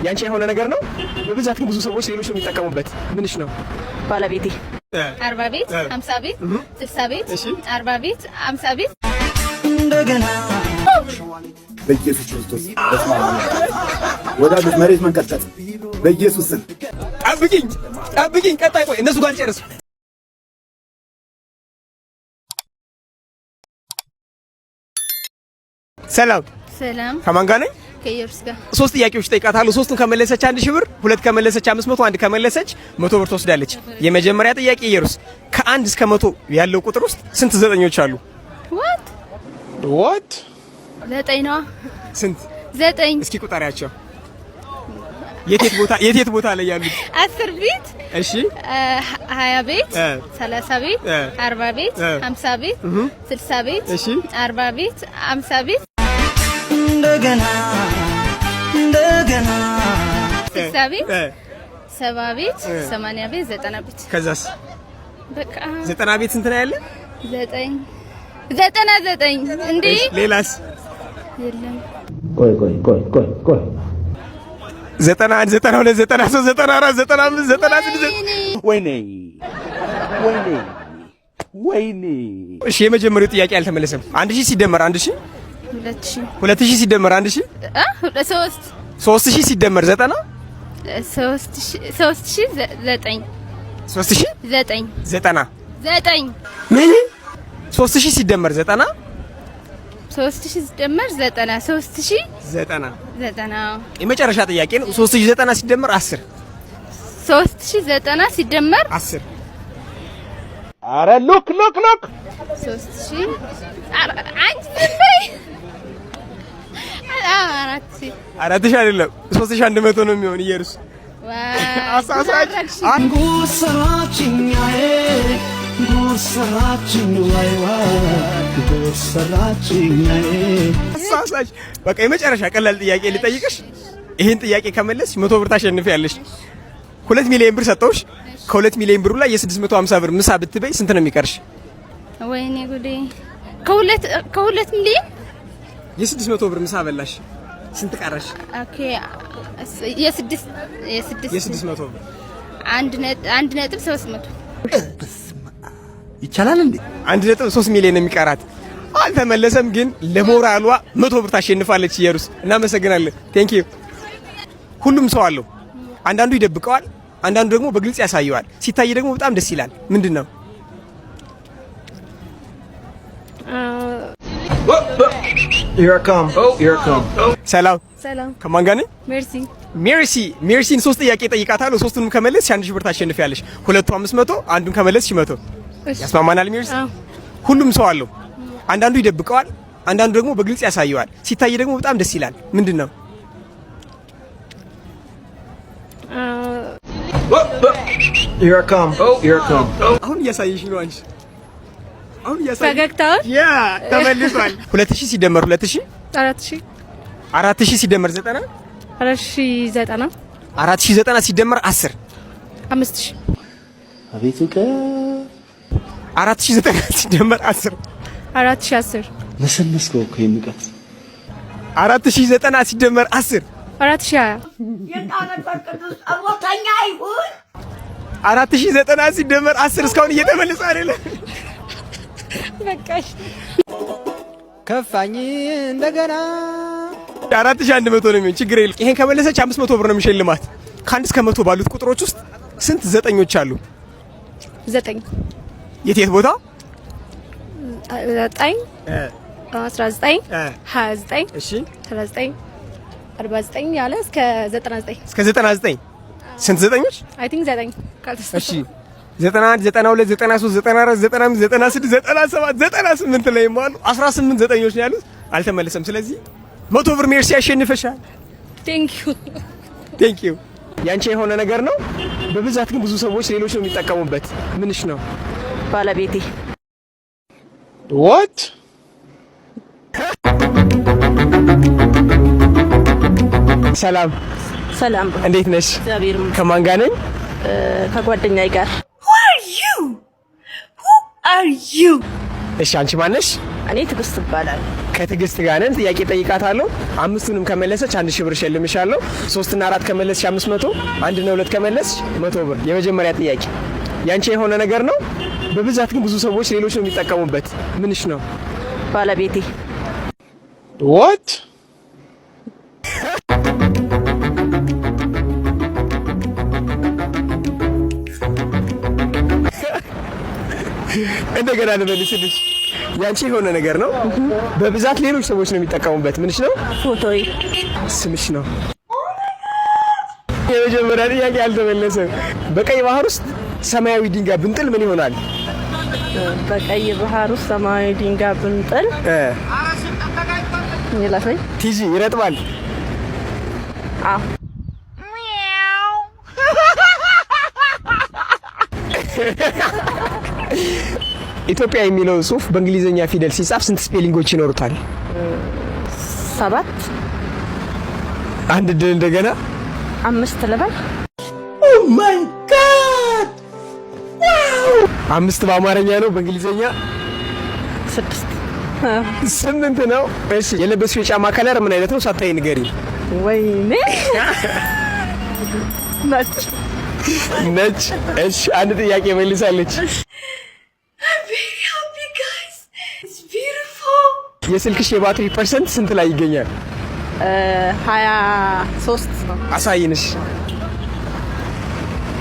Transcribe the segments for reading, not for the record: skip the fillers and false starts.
ያንቺ የሆነ ነገር ነው። በብዛት ግን ብዙ ሰዎች ሌሎች ነው የሚጠቀሙበት። ምንሽ ነው? ባለቤቴ። 40 ቤት፣ 50 ቤት፣ 60 ቤት፣ 40 ቤት፣ 50 ቤት። በኢየሱስ ክርስቶስ በስመ አብ። ወዳጆች፣ መሬት መንቀጥቀጥ በኢየሱስ ስም። ጠብቂኝ፣ ጠብቂኝ። ቀጣይ ቆይ፣ እነሱ ጋር ጨርስ። ሰላም። ሰላም። ከማን ጋር ነኝ? ከኢየሩስ ጋር። ሶስት ጥያቄዎች ጠይቃታለሁ። ሶስቱን ከመለሰች 1000 ብር፣ ሁለት ከመለሰች 500፣ አንድ ከመለሰች 100 ብር ትወስዳለች። የመጀመሪያ ጥያቄ ኢየሩስ፣ ከ1 እስከ 100 ያለው ቁጥር ውስጥ ስንት ዘጠኞች አሉ? What? What? ዘጠኝ ነዋ። ስንት? ዘጠኝ። እስኪ ቁጠሪያቸው። የት የት ቦታ፣ የት የት ቦታ ላይ ያሉት? 10 ቤት፣ 20 ቤት፣ 30 ቤት፣ 40 ቤት፣ 50 ቤት፣ 60 ቤት፣ 40 ቤት፣ 50 ቤት፣ እንደገና እንደገና። 60 ቤት፣ 70 ቤት፣ 80 ቤት፣ 90 ቤት። ከዛስ? በቃ። 90 ቤት ስንት ነው ያለ? ዘጠኝ፣ 99 እንዴ። እሺ፣ ሌላስ? የለም። ቆይ ቆይ ቆይ ቆይ ቆይ። 91፣ 92፣ 93፣ 94፣ 95፣ 96። ወይኔ ወይኔ ወይኔ። እሺ፣ የመጀመሪያው ጥያቄ አልተመለሰም። 1000 ሲደመር 1000? 2000። 2000 ሲደመር 1000? ሶስት። 3000 ሲደመር 90? 3000፣ 3009። 3000 ዘጠኝ። 90። ዘጠኝ። ምን? 3000 ሲደመር 90? 3000 ሲደመር 90፣ 3000 90። 90። የመጨረሻ ጥያቄ ነው። 3090 ሲደመር 10? 3090 ሲደመር 10። አረ look, look, look! 3000፣ አንቺ ዝም በይ። 4000። 4000 አይደለም፣ 3100 ነው የሚሆን ኢየሩስ። አሳሳች። ጉድ ሰራችኝ፣ ጉድ ሰራችኝ፣ ዋይ ዋይ ጉድ ሰራችኝ። አሳሳች። በቃ የመጨረሻ ቀላል ጥያቄ ልጠይቅሽ። ይህን ጥያቄ ከመለስሽ 100 ብር ታሸንፊያለሽ። 2 ሚሊዮን ብር ሰጠውሽ። ከ2 ሚሊዮን ብሩ ላይ የ650 ብር ምሳ ብትበይ ስንት ነው የሚቀርሽ? ወይኔ ጉዴ! ከ2 ሚሊዮን የ600 ብር ምሳ በላሽ፣ ስንት ቀረሽ? Okay፣ የስድስት የስድስት የ600 ብር። 1.300። ይቻላል እንዴ? 1.3 ሚሊዮን የሚቀራት አልተመለሰም፣ ግን ለሞራሏ 100 ብር ታሸንፋለች። ኢየሩስ፣ እናመሰግናለን። Thank you። ሁሉም ሰው አለው። አንዳንዱ ይደብቀዋል፣ አንዳንዱ ደግሞ በግልጽ ያሳየዋል። ሲታይ ደግሞ በጣም ደስ ይላል። ምንድን ነው? Here I come. Here I come. ሰላም። ሰላም። ከማን ጋር ነኝ? ሜርሲ። ሜርሲ። ሜርሲን ሶስት ጥያቄ ጠይቃታለሁ። ሶስቱንም ከመለስሽ 1000 ብር ታሸንፊያለሽ። ሁለቱ 500፣ አንዱን ከመለስሽ 100። ያስማማናል ሜርሲ? ሁሉም ሰው አለው። አንዳንዱ ይደብቀዋል፣ አንዳንዱ ደግሞ በግልጽ ያሳየዋል። ሲታይ ደግሞ በጣም ደስ ይላል። ምንድን ነው? Here I come. Here I come. አሁን እያሳየሽ ነው አንቺ። አሁን እያሳየሽ ፈገግታውን። Yeah፣ ተመልሷል። 2000 ሲደመር 2000? 4000። 4000 ሲደመር 90? 4090። 4090 ሲደመር 10? 5000። አቤት እውቀት! 4090 ሲደመር 10? 4010። ነሰነስከው እኮ ይሄን እውቀት። 4090 ሲደመር 10? 4020። 4090 ሲደመር 10 እስካሁን እየተመለሰ አይደለም። በቃሽ። ከፋኝ እንደገና። 4100 ነው የሚሆን፣ ችግር የለም። ይሄን ከመለሰች 500 ብር ነው የሚሸልማት። ከ1 እስከ 100 ባሉት ቁጥሮች ውስጥ ስንት ዘጠኞች አሉ? ዘጠኝ። የት የት ቦታ? 9፣ 19፣ 29፣ 39፣ 49 ያለ እስከ 99። እስከ 99 ስንት ዘጠኞች? I think ዘጠኝ። እሺ፣ 91፣ 92፣ 93፣ 94፣ 95፣ 96፣ 97፣ 98 ላይ አሉ። 18 ዘጠኞች ነው ያሉት። አልተመለሰም። ስለዚህ 100 ብር ሜርሲ ያሸንፈሻል። Thank you. Thank you። ያንቺ የሆነ ነገር ነው። በብዛት ግን ብዙ ሰዎች ሌሎች ነው የሚጠቀሙበት። ምንሽ ነው? ባለቤቴ። What? ሰላም። ሰላም። እንዴት ነሽ? እግዚአብሔር ይመስገን። ከማን ጋር ነኝ? ከጓደኛዬ ጋር። Who are you? Who are you? እሺ፣ አንቺ ማነሽ? እኔ ትዕግስት እባላለሁ። ከትዕግስት ጋር ነን። ጥያቄ ጠይቃታለሁ። አምስቱንም ከመለሰች 1000 ብር እሸልምሻለሁ። ሶስትና አራት ከመለስሽ 500፣ አንድና ሁለት ከመለስሽ 100 ብር። የመጀመሪያ ጥያቄ ያንቺ የሆነ ነገር ነው። በብዛት ግን ብዙ ሰዎች ሌሎች ነው የሚጠቀሙበት። ምንሽ ነው? ባለቤቴ። What? እንደገና ልመልስልሽ። ያንቺ የሆነ ነገር ነው። በብዛት ሌሎች ሰዎች ነው የሚጠቀሙበት። ምንሽ ነው? ፎቶዬ። ስምሽ ነው። የመጀመሪያ ጥያቄ አልተመለሰም። በቀይ ባህር ውስጥ ሰማያዊ ድንጋይ ብንጥል ምን ይሆናል? በቀይ ባህር ውስጥ ሰማያዊ ድንጋይ ብንጥል ይላል። ቲጂ ይረጥባል። አዎ። ኢትዮጵያ የሚለው ጽሁፍ በእንግሊዝኛ ፊደል ሲጻፍ ስንት spelling ኦች ይኖሩታል? 7። አንድ ድል እንደገና። 5 ልበል። Oh my God! 5 በአማርኛ ነው፣ በእንግሊዝኛ 6። 8 ነው። እሺ፣ የለበስሽው የጫማ color ምን አይነት ነው? ሳታይ ንገሪኝ። ወይኔ፣ ነጭ። ነጭ። እሺ፣ አንድ ጥያቄ መልሳለች። የስልክሽ የባትሪ percent ስንት ላይ ይገኛል? 23። አሳይንሽ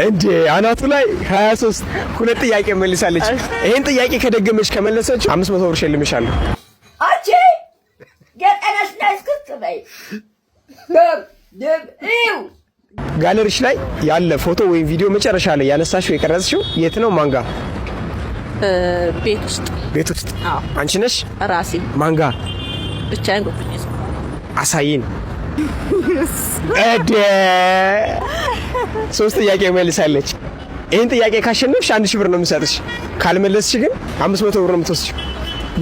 እንዴ፣ አናቱ ላይ 23። ሁለት ጥያቄ መልሳለች። ይሄን ጥያቄ ከደገመች ከመለሰች 500 ብር ሸልምሻለሁ። አንቺ ገጠነሽ ነይ እስክስት በይ ደብ ደብ እዩ። ጋለሪሽ ላይ ያለ ፎቶ ወይም ቪዲዮ መጨረሻ ላይ ያነሳሽው የቀረጽሽው የት ነው? ማንጋ? ቤት ውስጥ። ቤት ውስጥ። አዎ። አንቺ ነሽ? ራሴ። ማንጋ? ብቻዬን ጎብኝ። አሳይን። እደ ሶስት ጥያቄ መልሳለች። ይሄን ጥያቄ ካሸነፍሽ 1000 ብር ነው የምሰጥሽ። ካልመለስሽ ግን 500 ብር ነው የምትወስጂው።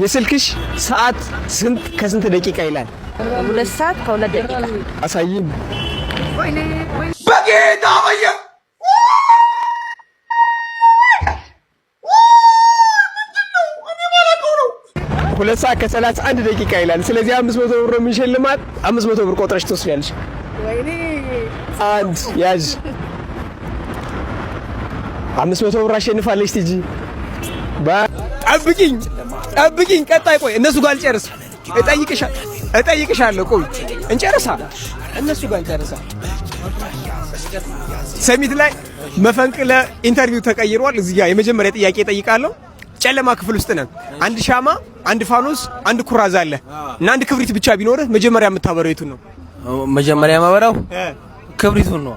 የስልክሽ ሰዓት ስንት ከስንት ደቂቃ ይላል? 2 ሰዓት ከ2 ደቂቃ። አሳይን። በጌታ በየ 2 ሰዓት ከ31 ደቂቃ ይላል። ስለዚህ 500 ብር ነው የምንሸልማት። 500 ብር ቆጥረሽ ትወስጃለሽ። አንድ ያዥ። 500 ብር አሸንፋለች ቲጂ። ጠብቂኝ፣ ጠብቂኝ። ቀጣይ ቆይ፣ እነሱ ጋር ልጨርስ። እጠይቅሻለሁ። ቆይ እንጨርሳ፣ እነሱ ጋር እንጨርሳ። ሰሚት ላይ መፈንቅለ interview ተቀይሯል። እዚህ ጋር የመጀመሪያ ጥያቄ እጠይቃለሁ። ጨለማ ክፍል ውስጥ ነን። አንድ ሻማ፣ አንድ ፋኖስ፣ አንድ ኩራዝ አለ እና አንድ ክብሪት ብቻ ቢኖርህ መጀመሪያ የምታበረው የቱን ነው? መጀመሪያ የማበራው ክብሪቱን ነው።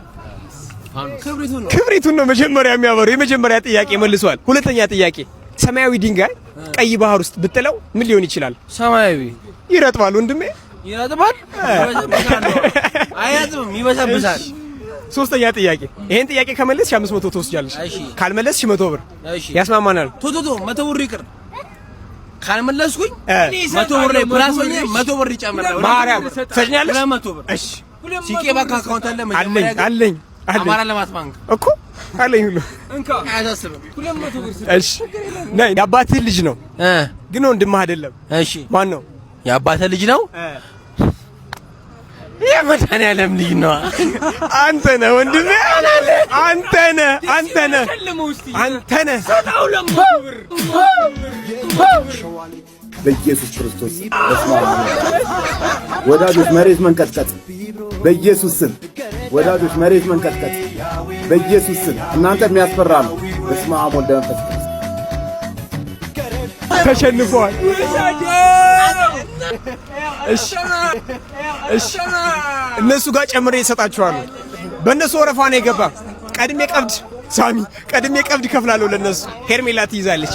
ክብሪቱን ነው መጀመሪያ የሚያበረው። የመጀመሪያ ጥያቄ መልሷል። ሁለተኛ ጥያቄ፣ ሰማያዊ ድንጋይ ቀይ ባህር ውስጥ ብጥለው ምን ሊሆን ይችላል? ሰማያዊ ይረጥባል ወንድሜ። ይረጥባል? አይረጥብም፣ ይበሰብሳል። ሶስተኛ ጥያቄ፣ ይሄን ጥያቄ ከመለስሽ 500 ትወስጃለሽ። ካልመለስሽ 100 ብር። ያስማማናል? ቶ ቶ ቶ 100 ብር ይቅር። ካልመለስኩኝ 100 ብር ላይ plus ሆኜ 100 ብር ይጨምራል። ማርያም ትሰጪኛለሽ? 200 ብር። እሺ። ሲቄ ባንክ account አለ? አለኝ አለኝ አለኝ። አማራ ልማት ባንክ እኮ አለኝ ሁሉ። እንካ፣ አያሳስብም። 200 ብር። እሺ ነይ። የአባትህ ልጅ ነው ግን ወንድምህ አይደለም። እሺ። ማን ነው? የአባትህ ልጅ ነው? የመድኃኒዓለም ልጅ ነው። አንተ ነህ ወንድሜ። አንተ ነህ፣ አንተ ነህ፣ አንተ ነህ። በኢየሱስ ክርስቶስ በስመ አብ። ወዳጆች መሬት መንቀጥቀጥ በኢየሱስ ስም። ወዳጆች መሬት መንቀጥቀጥ በኢየሱስ ስም። እናንተ የሚያስፈራ ነው። በስመ አብ ወልድ መንፈስ ቅዱስ። ተሸንፈዋል። እሺ እሺ፣ እነሱ ጋር ጨምሬ እሰጣችኋለሁ። በእነሱ ወረፋ ነው የገባ። ቀድሜ ቀብድ ሳሚ፣ ቀድሜ ቀብድ እከፍላለሁ ለነሱ። ሄርሜላ ትይዛለች።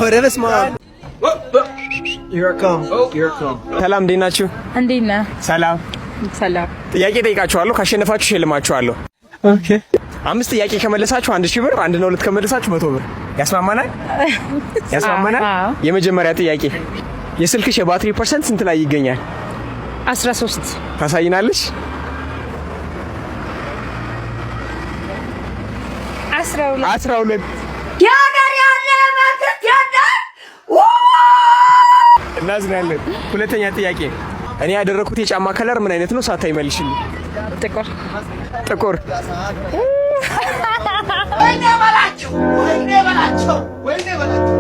ኧረ በስመ አብ። Here I come. Here I come. ሰላም፣ እንዴት ናችሁ? እንዴት ነህ? ሰላም። ሰላም። ጥያቄ ጠይቃችኋለሁ። ካሸነፋችሁ እሸልማችኋለሁ። Okay. 5 ጥያቄ ከመለሳችሁ 1000 ብር፣ አንድ እና ሁለት ከመለሳችሁ 100 ብር። ያስማማናል? ያስማማናል? የመጀመሪያ ጥያቄ፣ የስልክሽ የባትሪ percent ስንት ላይ ይገኛል? 13። ታሳይናለሽ? 12። 12። የሀገር ያለ መንግስት ያለ እናዝናለን። ሁለተኛ ጥያቄ፣ እኔ ያደረኩት የጫማ color ምን አይነት ነው? ሳታይ መልሽልኝ። ጥቁር። ጥቁር። ወይኔ በላቸው፣ ወይኔ በላቸው፣ ወይኔ በላቸው።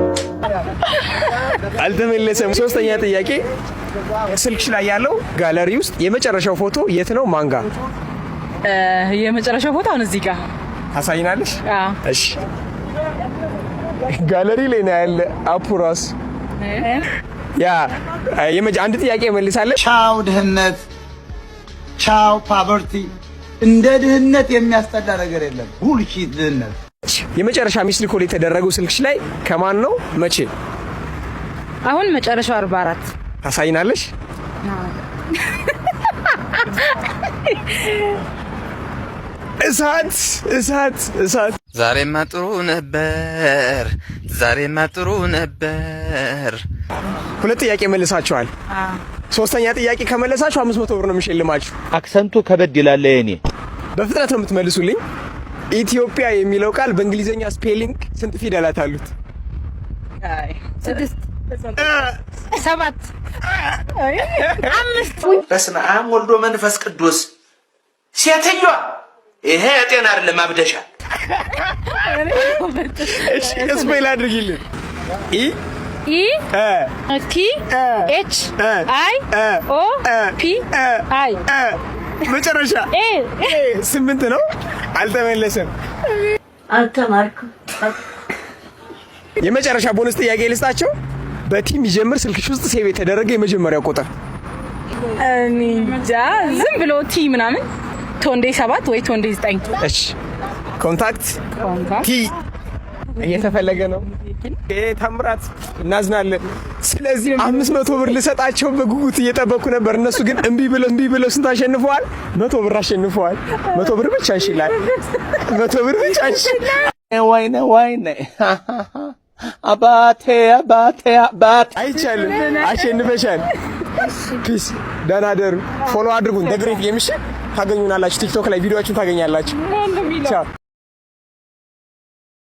አልተመለሰም። ሶስተኛ ጥያቄ፣ ስልክሽ ላይ ያለው ጋለሪ ውስጥ የመጨረሻው ፎቶ የት ነው? ማን ጋ? የመጨረሻው ቦታ አሁን እዚህ ጋር። ታሳይናለሽ? እሺ፣ ጋለሪ ላይ ነው ያለ app ኡ ራሱ። Yeah፣ አንድ ጥያቄ መልሳለች። ቻው ድህነት፣ ቻው poverty። እንደ ድህነት የሚያስጠላ ነገር የለም። Bullshit ድህነት። የመጨረሻ missed call የተደረገው ስልክሽ ላይ ከማን ነው? መቼ? አሁን መጨረሻው 44። ታሳይናለሽ? እሳት፣ እሳት፣ እሳት! ዛሬማ ጥሩ ነበር፣ ዛሬማ ጥሩ ነበር። ሁለት ጥያቄ መልሳችኋል። ሶስተኛ ጥያቄ ከመለሳችሁ 500 ብር ነው የሚሸልማችሁ። Accent ኡ ከበድ ይላል የኔ። በፍጥነት ነው የምትመልሱልኝ። ኢትዮጵያ የሚለው ቃል በእንግሊዝኛ spelling ስንት ፊደላት አሉት? ስድስት፣ ሰባት፣ አምስት። በስመ አብ ወልዶ መንፈስ ቅዱስ። ሴትዮዋ ይሄ የጤና አይደለም፣ አብደሻል። እሺ፣ spell አድርጊልን። E E T H I O P I። መጨረሻ? A። ስምንት ነው። አልተመለሰም። አልተማርኩም። የመጨረሻ ቦነስ ጥያቄ ልስጣቸው። በ T የሚጀምር ስልክሽ ውስጥ save የተደረገ የመጀመሪያው ቁጥር? እኔ እንጃ፣ ዝም ብሎ T ምናምን፣ ቶንዴ 7 ወይ ቶንዴ 9። እሺ፣ contact T እየተፈለገ ነው። ይሄ ታምራት፣ እናዝናለን። ስለዚህ 500 ብር ልሰጣቸው በጉጉት እየጠበቅኩ ነበር። እነሱ ግን እምቢ ብለው እምቢ ብለው ስንት አሸንፈዋል? 100 ብር አሸንፈዋል። 100 ብር ብቻ ይችላል። 100 ብር ብቻ ይችላል። ወይኔ ወይኔ፣ አባቴ አባቴ አባቴ! አይቻልም። አሸንፈሻል። Peace። ደህና ደሩ። Follow አድርጉን። The Great Game ታገኙናላችሁ። ቲክቶክ ላይ ቪዲዮአችሁን ታገኛላችሁ። ቻው።